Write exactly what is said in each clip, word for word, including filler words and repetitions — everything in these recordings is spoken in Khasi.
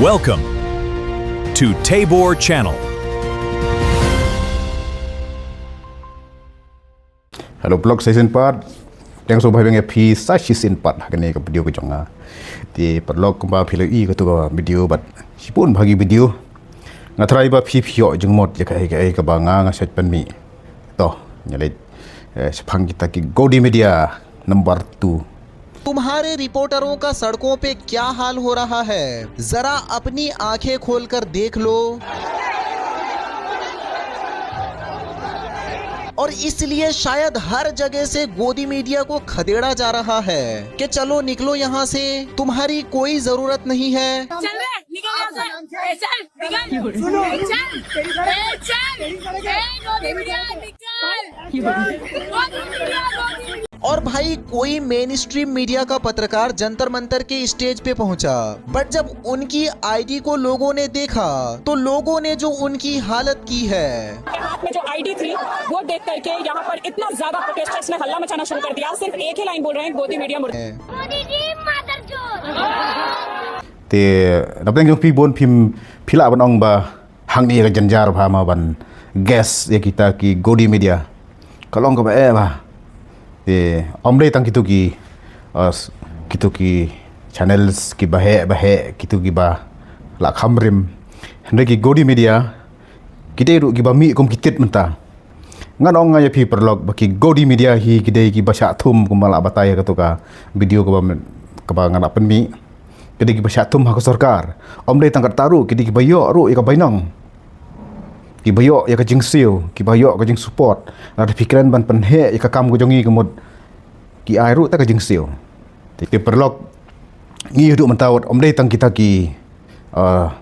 Welcome to Tabor Channel. Hello, paralok sa shisien pat. Thanks for having a phi sa shisien pat ha kane ka video ka jong nga. Te paralok, kumba phi la ïohi katu ka video bad shibun bha ki video, nga tharai ba phi phi ïoh jingmut ïa kaei kaei kaba nga nga shait pynmih. To, ngi leit, eh, shaphang kita ki Godi Media number two. तुम्हारे रिपोर्टरों का सड़कों पे क्या हाल हो रहा है, जरा अपनी आंखें खोलकर देख लो। और इसलिए शायद हर जगह से गोदी मीडिया को खदेड़ा जा रहा है कि चलो निकलो यहाँ से, तुम्हारी कोई जरूरत नहीं है। चल रे, निकल यहाँ से। ए, चल, निकल। ए, चल। ए, चल। ए, गोदी मीडिया, निकल। गोदी मीडिया, गोदी मीडिया। और भाई, कोई मेन स्ट्रीम मीडिया का पत्रकार जंतर मंतर के स्टेज पे पहुंचा, बट जब उनकी आईडी को लोगों ने देखा, तो लोगों ने जो उनकी हालत की है। हाथ में जो आईडी थी, वो देख करके यहाँ पर इतना ज्यादा प्रोटेस्टर्स ने हल्ला मचाना शुरू कर दिया। सिर्फ एक ही लाइन बोल रहे हैं, गोदी मीडिया मुर्दा। Te, dap teng jong phi bun phim phi lah ban ong ba hangne ka jynjar bha ma ban guess ïa kita ki Godi Media. Ka long kaba eh bha. Te, ym dei tang kitu ki, uh, kitu ki channels kiba heh ba heh, kitu kiba la kham rim. Hynrei ki Godi Media, ki dei ruh kiba mih kum ki tit mynta. Ngan ong nga ïa phi paralok ba ki Godi Media hi ki dei kiba shah thum, kumba la batai ha katu ka video kaba, kaba nga la pynmih. Ki dei kiba shah thum ha ka sorkar. Ym dei tang kata ruh, ki dei kiba ïoh ruh ïa ka bainong. Kiba ïoh ïa ka jingsiew, kiba ïoh ka jingsupport. Lada phi kren ban pynheh ïa ka kam ka jong ngi, ka mut ki ai ruh ta ka jingsiew. Te, te paralok, ngi ïoh duh mynta wat ym dei tang kita ki, uh,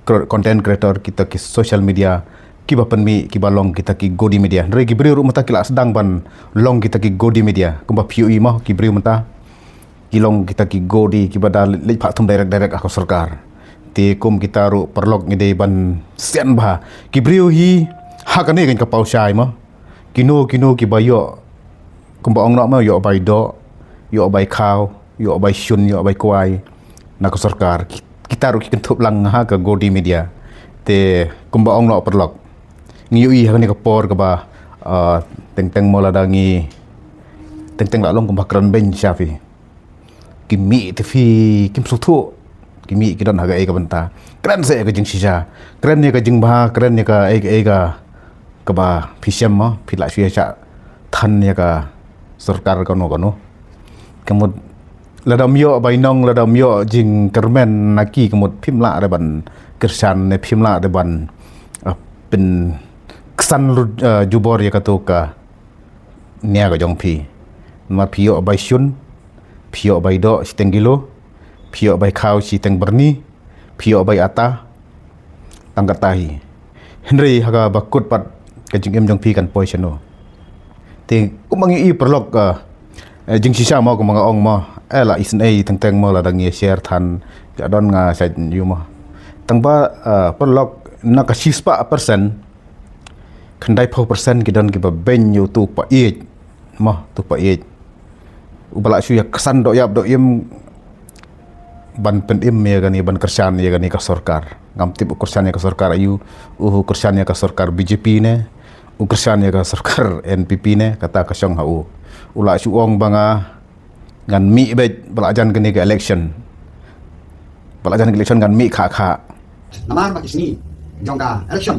cre-, content creator, kita ki social media, kiba pynmih, kiba long kita ki Godi Media. Hynrei ki briew ruh mynta ki la sdang ban long kita ki Godi Media. Kumba phi ïohi mo, ki briew mynta ki long kita ki Godi kiba da leit phah thum direct direct ha ka sorkar. Te kum kita ruh paralok ngi dei ban sian bha. Ki briew hi ha kane kan ka paw shai mo. Kino kino kiba ïoh, kumba ong noh mo, ïoh bai doh, ïoh bai khaw, ïoh bai shun, ïoh bai kwai na ka sorkar. Ki-, kita ruh ki kynthup lang ha ka Godi Media. Te kumba ong noh paralok, ngi ïohi ha kane ka por kaba, ah, teng teng mo lada ngi, teng teng la long kumba kren beiñ sha phi. Ki mih te phi kim sngewthuh. Ki mih ki don ha kaei ka bynta. Kren sa ïa ka jingshisha. Kren ïa ka jingbha, kren ïa kaei kaei ka, kaba phi shem mo, phi lah shu ïa shah than ïa ka sorkar kano kano. Ka mut lada ym ïoh bainong, lada ym ïoh jingkyrmen na ki, ka mut phim lah re ban kyrshan ne phim lah re ban, ah, pynksan lut, ah, jubor ïa katu ka nia ka jong phi. Namar phi ïoh bai shun, phi ïoh bai doh shiteng kilo, phi ïoh bai khaw shiteng byrni, phi ïoh bai ata, tang kata hi. Hynrei ha kaba kut pat ka jingim jong phi kan poi shano. Te kumba ngi ïohi paralok, eh, eh, jingshisha mo kumba nga ong mo, eh, la isynei teng teng mo lada ngi share than, ka don nga shait ïohi mo. Tang ba, eh, paralok na ka shispah percent, khyndai phew percent ki don kiba beiñ ïa utu u païeit. Mo, utu u païeit uba la shu ïa kyrsan doh ïap doh im ban pynim ïa kane, ban kyrshan ïa kane ka sorkar. Ngam tip u kyrshan ïa ka sorkar aïu, u kyrshan ïa ka sorkar B J P ne, u kyrshan ïa ka sorkar N P P ne, kata ka shong ha u. U la shu ong ba nga ngan mih beit ba la jan kane ka election. Ba la jan ka election ngan mih kha kha. Namar ba ki sngi jong ka election,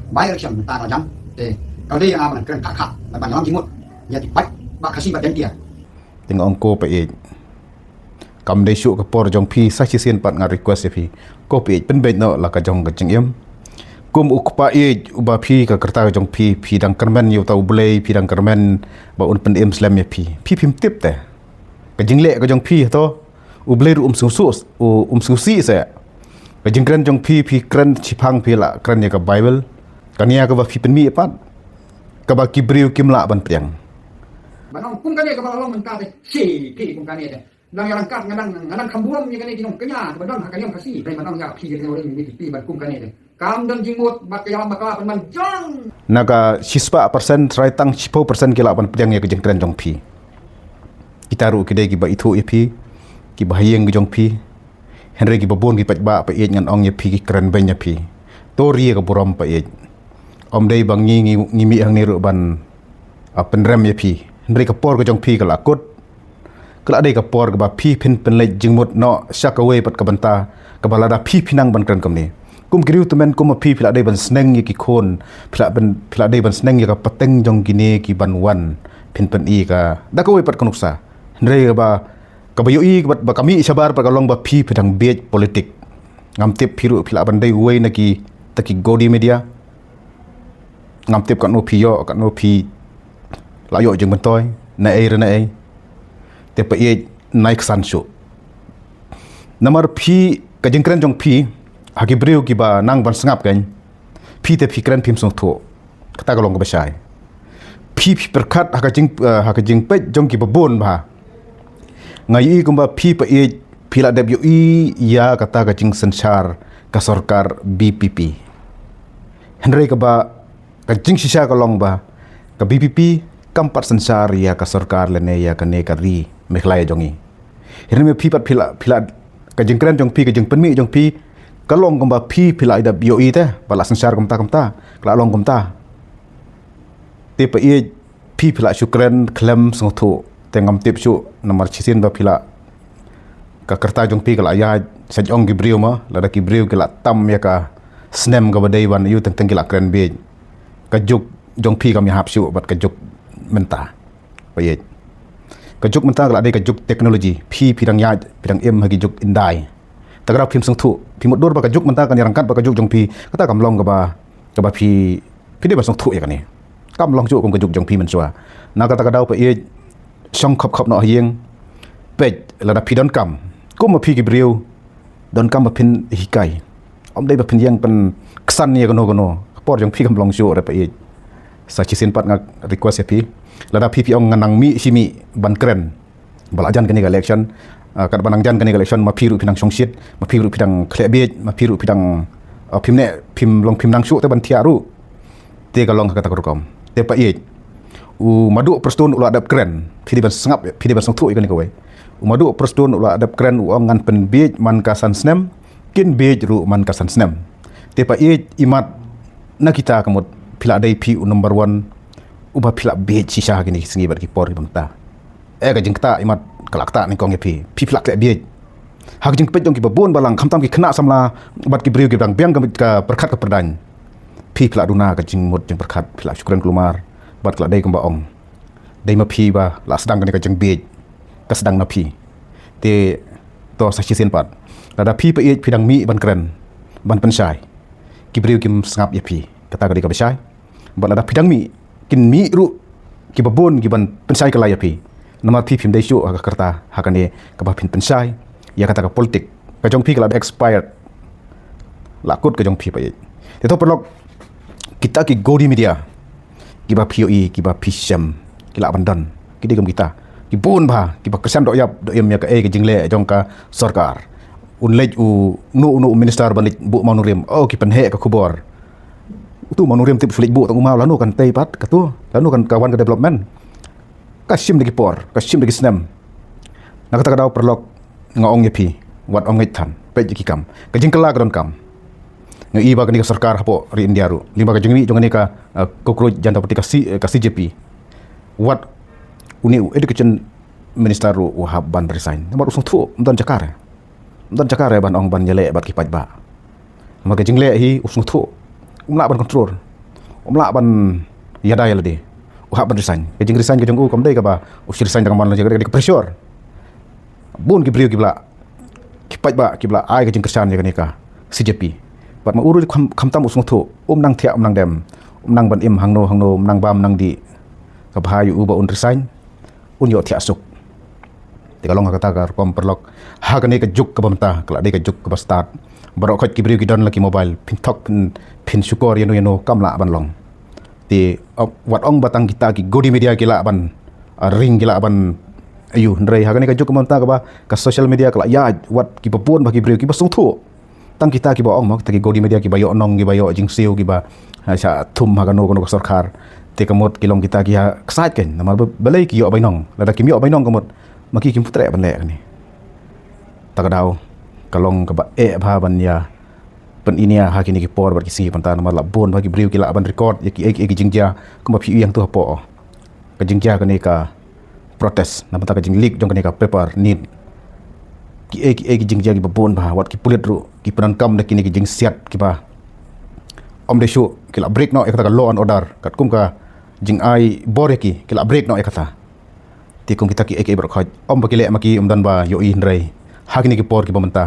by election mynta ka la jan. Te ka dei ïa nga ban kren kha kha, ban ban ïalam jingmut ïa ki paid ba Khasi ba Jaiñtia. Te nga ong ko païeit, kam dei shuh ka por jong phi, sa shisien pat nga request ïa phi. Ko païeit pynbeit noh la ka jong ka jingim. Kum u kpa ïeit uba phi ka rta ka jong phi, phi dang kyrmen ïa uta U Blei, phi dang kyrmen ba un pynim slem ïa phi. Phi phim tip te. Ka jingleh ka jong phi hato, U Blei ruh um sngewsih, u-, um sngewsih seh. Ka jingkren jong phi, phi kren shiphang phi la kren ïa ka Bible. Ka nia kaba phi pynmih pat, kaba ki briew kim lah ban pdiang. Ba nang kum kane kaba la long mynta te, shi ki kum kane te. Nang ïa rangkat ngan nang, ngan nang kham burom ïa kane ki nongkñia ba don ha ka niam Khasi. Ba nang ïa phi ki nongkñia ban kum kane te. Kam don jingmut bad ka ïalam bakla pynban jong. Na ka shispah percent, trai tang shiphew percent ki lah ban pdiang ïa ka jingkren jong phi. Kita ruh ki dei kiba ithuh ïa phi, kiba ha ïing ki jong phi. Hynrei kiba bun ki paidbah, paieit, ngan ong ïa phi, ki kren beiñ ïa phi. To ri ïa ka burom, paieit. Ym dei ba ngi ngi ngi mih hangne ruh ban, ah, pynrem ïa phi. Hynrei ka por ka jong phi ka la kut. Ka la dei ka por kaba phi phin pynleit jingmut noh sha kawei pat ka bynta, kaba lada phi phi nang ban kren kumne. Kum ki riew tymmen kum ma phi, phi la dei ban sneng ïa ki khun, phi la ban, phi la dei ban sneng ïa ka pateng jong kine ki ban wan phin pyni ka da kawei pat ka nuksa. Hynrei kaba, kaba ïohi kaba, ba ka mih shabar pat ka long ba phi phi dang bieit politik. Ngam tip phi ruh phi lah ban dei uwei na kita ki Godi Media. Ngam tip katno phi ïoh, katno phi la ïoh jingmyntoi, na ei re na ei. Te, paieit, nai ksan shuh. Namar phi, ka jingkren jong phi ha ki briew kiba nang ban sngap, kan, phi te phi kren phim sngewthuh. Kata ka long kaba shai. Phi phi pyrkhat ha ka jing, eh, ha ka jingpeit jong kiba bun bha. Nga ïohi kumba phi, paieit, phi la dep ïohi ïa kata ka jingsynshar ka sorkar B P P. Hynrei kaba ka jingshisha ka long ba ka B P P kam pat synshar ïa ka sorkar lane ïa kane ka ri Meghalaya jong ngi. Hynrei ma phi pat phi la, phi la, ka jingkren jong phi, ka jingpynmih jong phi ka long kumba phi phi la dep ïohi te ba la synshar kumta kumta, ka la long kumta. Te, paieit, phi phi la shu kren khlem sngewthuh. Te ngam tip shuh namar shisien ba phi la, ka kyrta jong phi ka la ïaid, sa jong ki briew ma, lada ki briew ki la tam ïa ka snem kaba dei ban ïoh, teng teng ki la kren bieit. Ka juk jong phi kam ïahap shuh bad ka juk mynta, paieit. Ka juk mynta ka la dei ka juk teknoloji. Phi phi dang ïaid, phi dang im ha ki juk hyndai. Te ka daw phim sngewthuh, phi mutdur ba ka juk mynta kan ïarangkat bad ka juk jong phi. Kata kam long kaba, kaba phi, phi dei ban sngewthuh ïa kane. Kam long shuh kum ka juk jong phi mynshuwa. Na kata ka daw, paieit, shong khop khop noh ha ïing. Peit, lada phi donkam, kum ma phi ki briew, donkam ba phin hikai. Ym dei ba phin ïeng pynksan ïa kano kano. Ka por jong phi kam long shuh re, paieit. Sa shisien pat nga request ïa phi, lada phi phi ong ngan nang mih shi mih ban kren ba la jan kane ka election, ah, katba nang jan kane ka election ma phi ruh phi dang shongshit, ma phi ruh phi dang khleh bieit, ma phi ruh phi dang, ah, phim neh, phim long phim nang shuh te ban thiah ruh. Te ka long kata ka rukom. Te, paieit, u Maduh Prestone u la dep kren, phi dei ban sngap, phi dei ban sngewthuh ïa kane kawei. U Maduh Prestone u la dep kren, u ong ngan pynbieit man ka san snem, kin bieit ruh man ka san snem. Te, paieit, imat na kita ka mut phi la dei phi u number one uba phi la bieit shisha ha kine ki sngi bad ki por kiba mynta. Eh, ka jingktah imat ka la ktah nyngkong ïa phi. Phi phi la khleh bieit ha ka jingpeit jong kiba bun balang, khamtam ki khynnah samla bad ki briew kiba dang biang ka, ka pyrkhat ka pyrdaiñ. Phi phi la duna ka jingmut jingpyrkhat, phi la shu kren kulmar bad ka la dei kumba ong, dei ma phi ba la sdang kane ka jingbieit, ka sdang na phi. Te to sa shisien pat, lada phi, paieit, phi dang mih ban kren, ban pynshai, ki briew kim sngap ïa phi. Kata ka dei kaba shai. Bad lada phi dang mih, kin mih ruh kiba bun ki ban pynshai kyllai ïa phi. Namar phi phim dei shuh ha ka kyrta ha kane kaba phin pynshai ïa kata ka politik. Ka jong phi ka la expired. La kut ka jong phi, paieit. Te to, paralok, kita ki Godi Media kiba phi ïohi, kiba phi shem, ki lah ban don, ki dei kum kita. Ki bun bha kiba kyrshan doh ïap doh im ïa kaei ka jingleh jong ka sorkar. Un leit u, uno uno u minister ban leit buh mawnongrim, oh, ki pynheh ka khubor. Utu mawnongrim tip shu leit buh tang u maw, lano kan tei pat katu, lano kan ka wan ka development. Ka shim da ki por, ka shim da ki snem. Na kata ka daw, paralok, nga ong ïa phi, wat ym ngeit than, peit ïa ki kam. Ka jingkylla ka donkam. Nga i ba kane ka sorkar hapoh ri India ruh, lyngba ka jingmih jong kane ka, uh, Cockroach Janata Party, ka C, ka C J P, wat une u education minister ruh u hap ban resign. Namar u sngewthuh ym don jaka re. Ym don jaka re ban ong ban ïaleh bad ki paidbah. Namar ka jingleh hi u sngewthuh, um lah ban control, um lah ban ïada ïa lade. U hap ban resign. Ka jingresign ka jong u kam dei kaba u shu resign tang man la, ka dei ka pressure. Bun ki briew kiba la, ki paidbah kiba la ai ka jingkyrshan ïa kane ka C J P. Bad ma u ruh kham, khamtam u sngewthuh, um nang thiah, um nang dem, um nang ban im hangno hangno, um nang bam nang dih. Kaba bha ïa u ba un resign, un ïoh thiah suk. Te ka long ha kata ka rukom, paralok. Ha kane ka juk kaba mynta, ka la dei ka juk kaba stad. Baroh khoit ki briew ki don la ki mobile, phin thok, phin, phin shukor ïano ïano, kam lah ban long. Te, uh, wat ong ba tang kita ki Godi Media ki lah ban, uh, ring, ki lah ban, ayu, hynrei ha kane ka juk kaba mynta kaba ka social media ka la ïaid, wat kiba bun bha ki briew kiba sngewthuh. Tang kita kiba ong mo, kita ki Godi Media kiba ïoh nong, kiba ïoh jingsiew, kiba, ha, sha thum ha kano kano ka sorkar. Te ka mut ki long kita ki ha ksaid, kan, namar ba, balei ki ïoh bainong. Lada kim ïoh bainong ka mut, ma ki kim putreh ban leh kane. Ta ka daw, ka long kaba eh bha ban ïa pyninia ha kine ki por bad ki sngi mynta, namar la bun bha ki briew ki lah ban record ïa kiei kiei ki jingjia kumba phi ïohi hangto hapoh. Ka jingjia kane ka protest, namar ka jingleak jong kane ka paper NEET. Kiei kiei ki jingjia kiba bun bha, wat ki pulit ruh ki pyndonkam da kine ki jingsiat kiba ym dei shuh, ki la break noh ïa kata ka law and order, katkum ka jingai bor ïa ki, ki la break noh ïa kata. Te kum kita kiei kiei baroh khoit, ym ba ki leh ma ki, ym don ba ïohi, hynrei ha kine ki por kiba mynta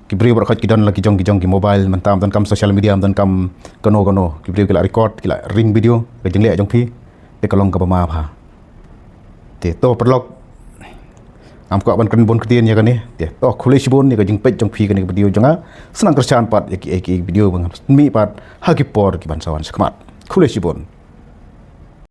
ki briew baroh khoit ki don la ki jong ki jong ki mobile mynta, ym donkam social media, ym donkam kano kano, ki briew ki la record, ki la ring video ka jingleh jong phi. Te ka long kaba ma bha. Te to paralok, ngam kwah ban kren bun ktien ïa kane. Te to khublei shibun ïa ka jingpeit jong phi kane ka video jong nga. Sa nang kyrshan pat ïa kiei kiei video ba ngan pynmih pat ha ki por kiban sa wan shakhmat. Khublei shibun.